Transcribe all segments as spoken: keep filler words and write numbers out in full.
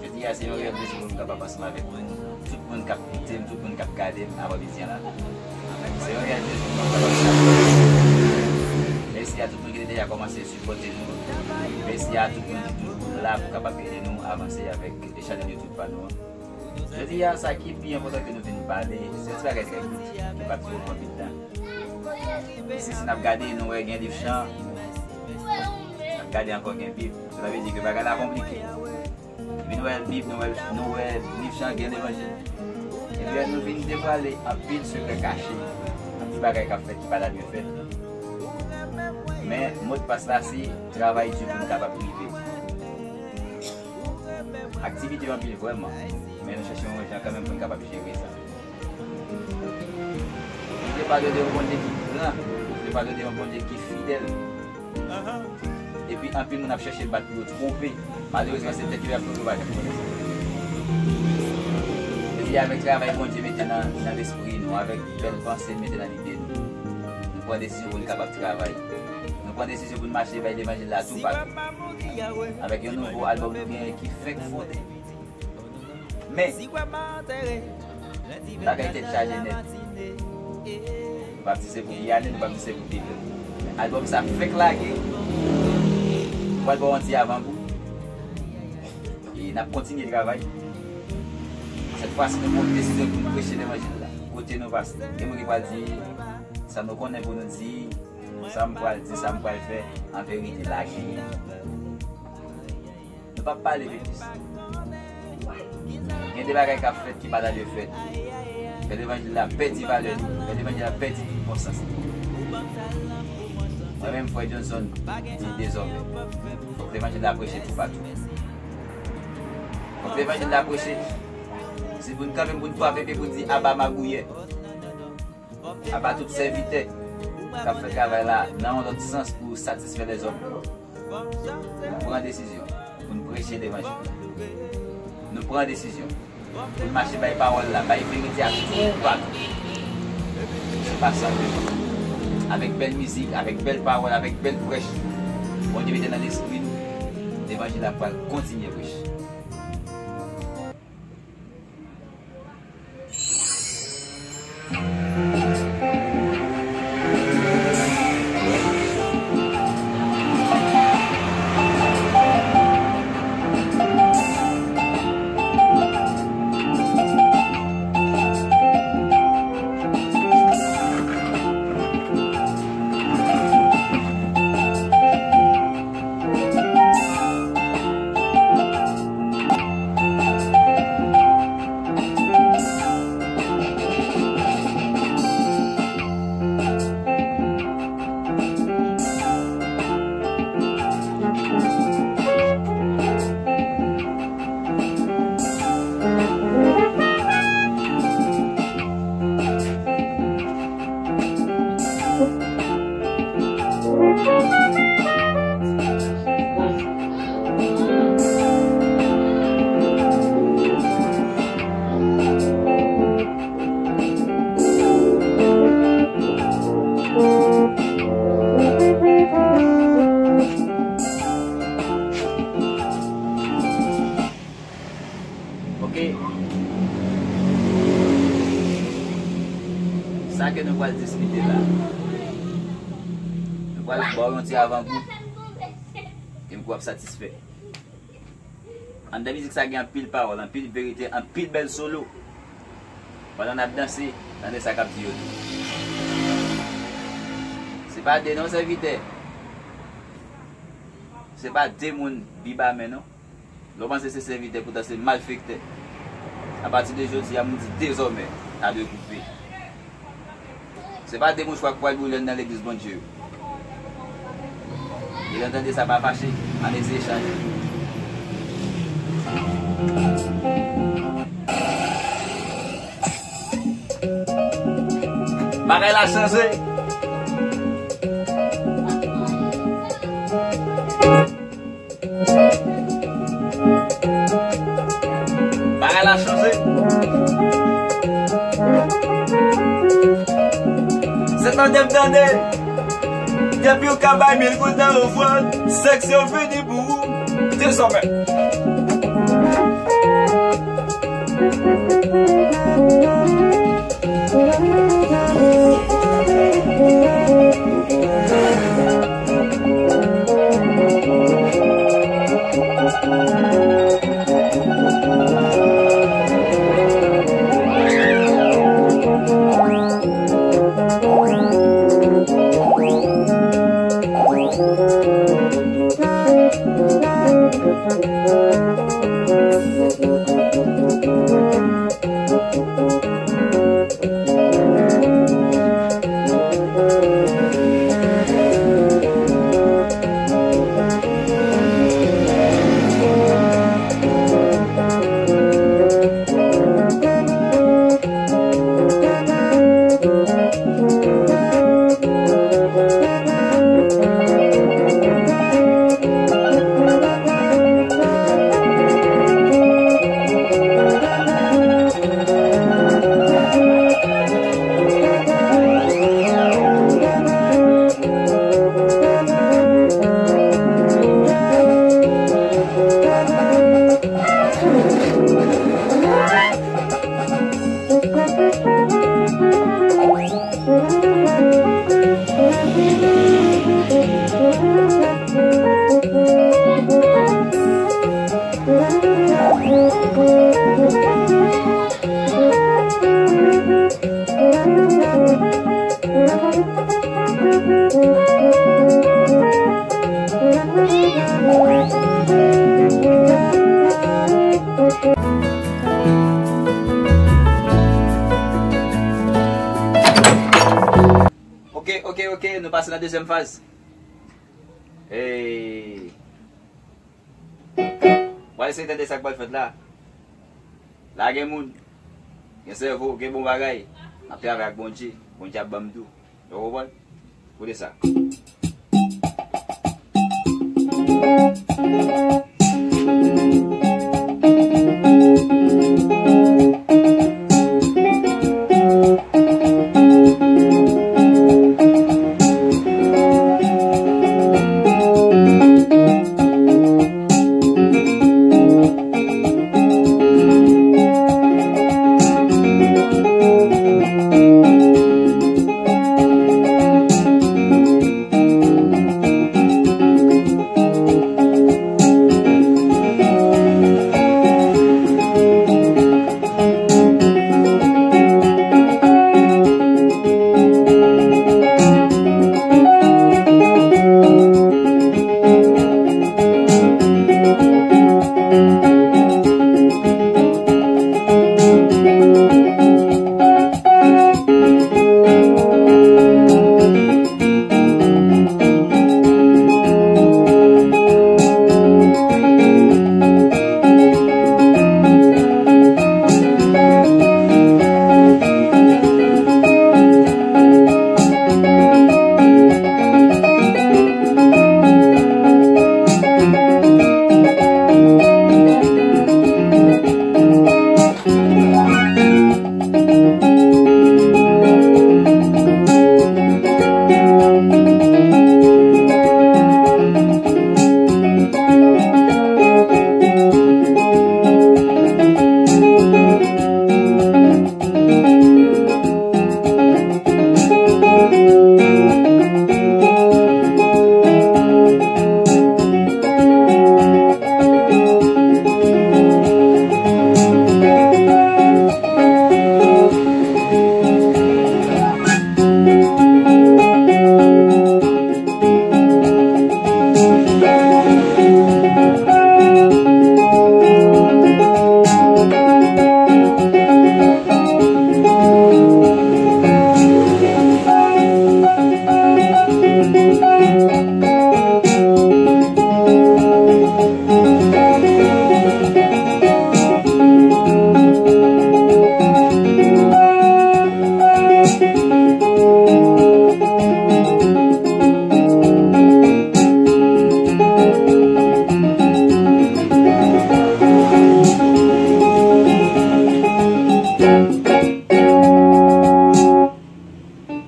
Jodi a, se yon reyèl plezi pou m kapab ansanm avèk nou, tout moun k ap koute m, tout moun k ap gade m aprè midi an la. Se yon reyèl plezi pou m kapab ansanm avèk nou. Mèsi a tout moun ki te deja kòmanse sipòte nou. Mèsi a tout moun ki toujou la pou kapab ede nou avanse avèk chanèl YouTube pa nou an. Jodi a, sa ki pi enpòtan ke nou vin pale, se yon ti bagay trè kout, ki pa twò pran anpil tan. Isi, si n ap gade, nou wè gen liv chan, n ap gade ankò gen Bib. Sa vle di ke bagay la konplike. Epi nou wè Bib, nou wè, nou wè liv chan, gen levanjil. Epi nou vin devwale anpil sekrè kache, anpil bagay k ap fèt ki pa ta dwe fèt. Men, modpas la, se travay di pou n kapab rive. Aktivite yo anpil vrèman, men nou chèche yon jan kanmenm pou n kapab jere sa. Nou te pale de yon Bondye ki gran, nou te pale de yon Bondye ki fidèl. Epi anpil moun ap chèche bat pou yo twonpe. Malerezman, se tèt yo y ap twonpe, yo pa janm konnen sa. Epi avèk travay Bondye mete nan, nan lespri nou, avèk bèl panse l mete nan lide nou, nou pran desizyon pou n kapab travay. Nou pran desizyon pou n mache bay levanjil la toupatou. Avèk yon nouvo albòm nou genyen ki fenk fonde. Men, bagay tèt chaje nèt. Nou p ap di se pou Giyane, nou p ap di se pou Bib. Men albòm sa fenk lage. Nou pral ba w yon ti avangou. E n ap kontinye travay. Sèt fwa si, nou pran desizyon pou n preche levanjil la. Kote nou pase. Gen moun ki pral di, sa nou konnen pou nou di, sa m pral di, sa m pral fè, an verite, lage. Nou p ap pale de plis. Gen de bagay k ap fèt ki pa ta dwe fèt. Fè levanjil la pèdi valè li, fè levanjil la pèdi bon sans li. Mwen menm, frè Johnson, di dezòmè, fòk levanjil la preche toupatou. Fòk levanjil la preche. Si pou n kanpe pou n frape pye pou n di aba magouyè, aba tout sèvitè k ap fè travay la nan yon lòt sans pou satisfè lèzòm. Nou pran desizyon pou n preche levanjil la. Nou pran desizyon pou n mache bay pawòl la, bay verite a toupatou. Se pa sa. Avèk bèl mizik, avèk bèl pawòl, avèk bèl prèch Bondye mete nan lespri nou, levanjil la pral kontinye preche. Ok. Sa ke nou pral diskite la, nou pral ba w yon ti avangou. E m kwè w ap satisfè. Anndan mizik sa gen anpil pawòl, anpil verite, anpil bèl solo. Pandan n ap danse, tande sa k ap di yo tou. Se pa de non, sèvitè. Se pa de moun, Bib amèn non. Lè w panse se sèvitè, poutan se malfektè. Apati de jodi a, m di dezòmè, ta dwe koupe. Se pa de mouchwa k pral boule anndan legliz Bondye yo. E lè n tande sa, pa fache, ann eseye chanje. Bagay la chanje. Bagay la chanje. Se tande m tande. Depi w ka bay mil goud nan ofrann, seksyon fini pou ou. Kite sa w fè. Ok, ok, ok, nou pase nan dezyèm faz. Ey. Pral eseye tande sa k pral fèt la. La gen moun, gen sèvo, gen bon bagay. M ap travay ak Bondye. Bondye ap ban m tou. Yo konprann? Koute sa.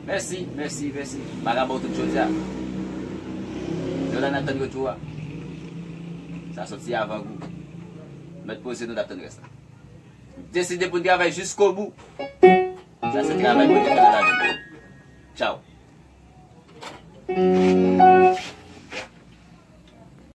Mèsi, mèsi, mèsi. M pa ka ba w tout jodi a. Dola n ap tann retou a. Sa soti avan gou. Mèt poze nou, n ap tann rès la. Deside pou n travay jiskobou. Sa se travay pou n fè nan lavi. Tchaw.